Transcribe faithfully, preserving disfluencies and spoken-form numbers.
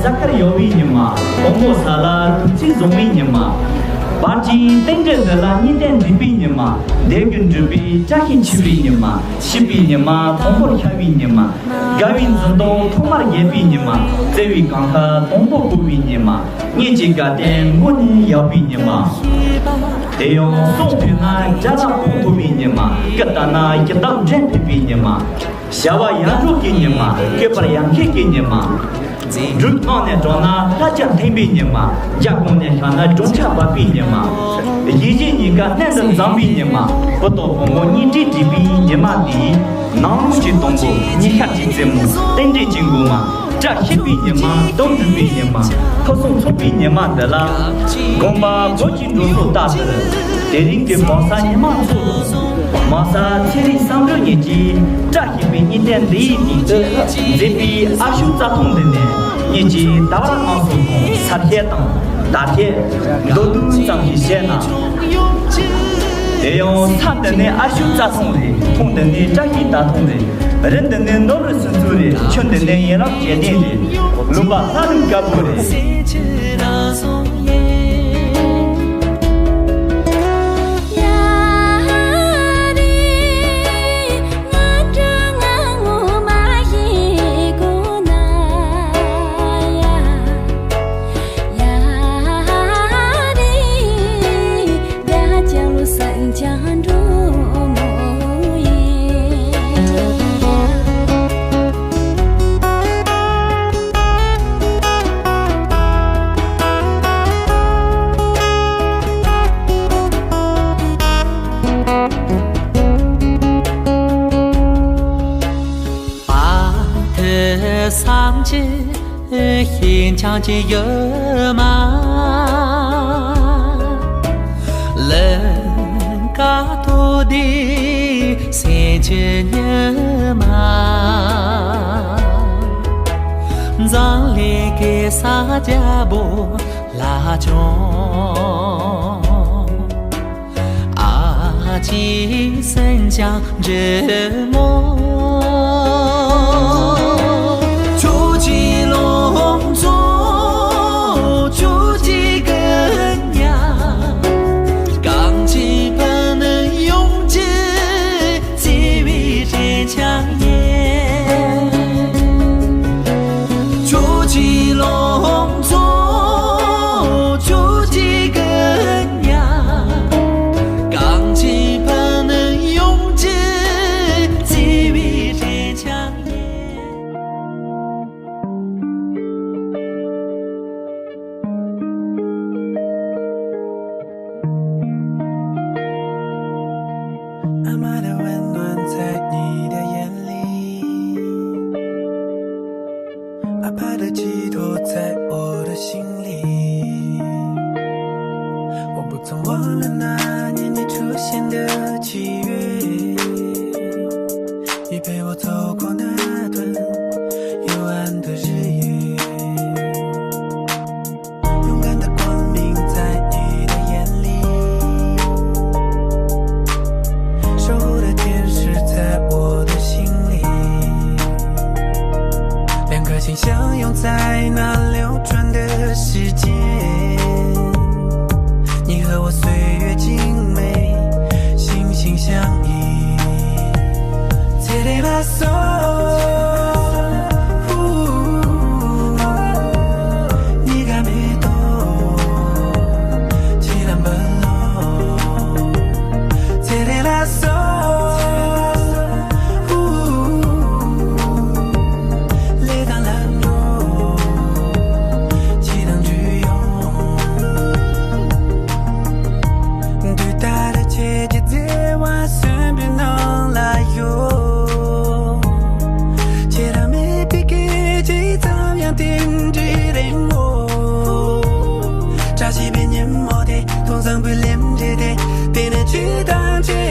གཟའ་སྐར་ཡོལ་བའི་ཉི་མ། དཔོན་པོ་ས་ལ་དུས་ཚིགས་བཟུང་བའི་ཉི་མ། བར་གྱི་རྟེན་འབྲེལ་འདི་ལ་གཉིས་ལྡན་འགྲིག་པའི་ཉི་མ། འདས་ཀྱི་འགྲུལ་པའི་བཀྲ་ཤིས་འཁྱིལ་བའི་ཉི་མ། ཤི་བའི་ཉི་མ་དང་པོར་ཤར་བའི་ཉི་མ། དགའ་བའི་འཛུམ་མདངས་ཐོག་མར་རྒྱས་པའི་ཉི་མ། བརྩེ་བའི་གངས་ཁ་དང་པོར་བབས་པའི་ཉི་མ། ངེད་ཀྱི་དགའ་སྟོན་མགོ་ནས་ཡལ་བའི་ཉི་མ། དེ་ཡང་གསུང་ཕུལ་ན་དགྲ་ལ་དཔུང་ཐོབ་པའི་ཉི་མ། སྐུ་བལྟས་ན་ཡི་དམ་འདྲེན་ཕེབས་པའི་ཉི་མ། བྱ་བ་ཡར་འགྲོ་གི་ཉི་མ། བསྐལ་པར་ཡར་འཁྱིལ་གྱི་ཉི་མ། འབྲུག་གླིང་ནས་དྲངས་ན་ལྷ་བརྒྱ་འཐེན་པའི་ཉི་མ། རྒྱ་གླིང་ནས་བཞེངས་ན་སྒྲུབ་ཆེན་བབས་པའི་ཉི་མ། གཞིས་བྱེས་གཉིས་ཀ་གནད་དུ་འཛོམས་པའི་ཉི་མ། བུ་དང་བུ་མོ་གཉིས་འདྲེས་འགྲིག་པའི་ཉི་མ་འདི། ནང་ལུགས་ཀྱི་དང་པོ། ཉི་ཤར་གྱི་རྩེ་མོ། རྟེན་འབྲེལ་གྱི་མགོ་མ། བཀྲ་ཤིས་པའི་ཉི་མ། དོན་འགྲུབ་པའི་ཉི་མ། ཕུན་སུམ་ཚོགས་པའི་ཉི་མ་འདི་ལ། དགོན་པ་བོད་ཀྱི་འགྲོ་སོང་ལྟར་དུ། དེ་རིང་གི་བག་ཚ་ཉི་མ་མཚོ་དང་། མ་ས་ཚེ་རིང་བསམ་གྲུབ་གཉིས་ཀྱིས་བཀྲ་ཤིས་པའི་གཉིས་ལྡན་འདི་ཡི་སྟེང་དུ། མཛེས་པའི་ཨ་ཤུ་རྩྭ་ཐང་འདི་ནས། ངེད་ཀྱིས་ཟླ་བ་རང་སོ་དང་ཚར་བཤད་དང་། དར་བཤད། མདོ་བསྡུས་ཙམ་ཞིག་བཤད་ན། དེ་ཡང་ས་འདི་ནས་ཨ་ཤུ་རྩྭ་ཐང་རེད། ཐང་འདི་ནས་བཀྲ་ཤིས་རྟ་ཐང་རེད། རི་འདི་ནས་ནོར་བུ་སུམ་ཅུ་རེད། ཆུ་འདི་ནས་ཡུན་རིང་རྒྱལ་ལྡན་རེད། ལུང་པ་ལྷ་རམས་དཀར་པོ་རེད། བ་དེ་བསམ་གྱིས་ཤིན་ཆང་གི་ཡོད་མ། ལིང་ག་ཐོག་དེ་སེམས་ཀྱི་ཉི་མ། འཛམ་གླིང་གི་ས་རྒྱ་བོ་ལ་ཅུང་ཨ་ཅེ་སེམས་ཅན་འདྲེ་མོ། ཁྱོད་ཀྱི་ལོངས་སྤྱོད་ 寄托在我的心里。我不曾忘了那年你出现的契约，你陪我走过那段幽暗的日夜。勇敢的光明在你的眼里，守护的天使在我的心里。两颗心相拥在那流转的时间，你和我岁月静美，心心相印。Tserelaso, ni ga me to, chilambalo. Tserelaso, le dan la no, chilang juyo. Du ta la che je de wa sen bi non la yo. Che ra me pi ke je tam yan tin ji ren wo. Cha si bi nyen mo de, tong sang bu lem je de. Pe ne chi dan che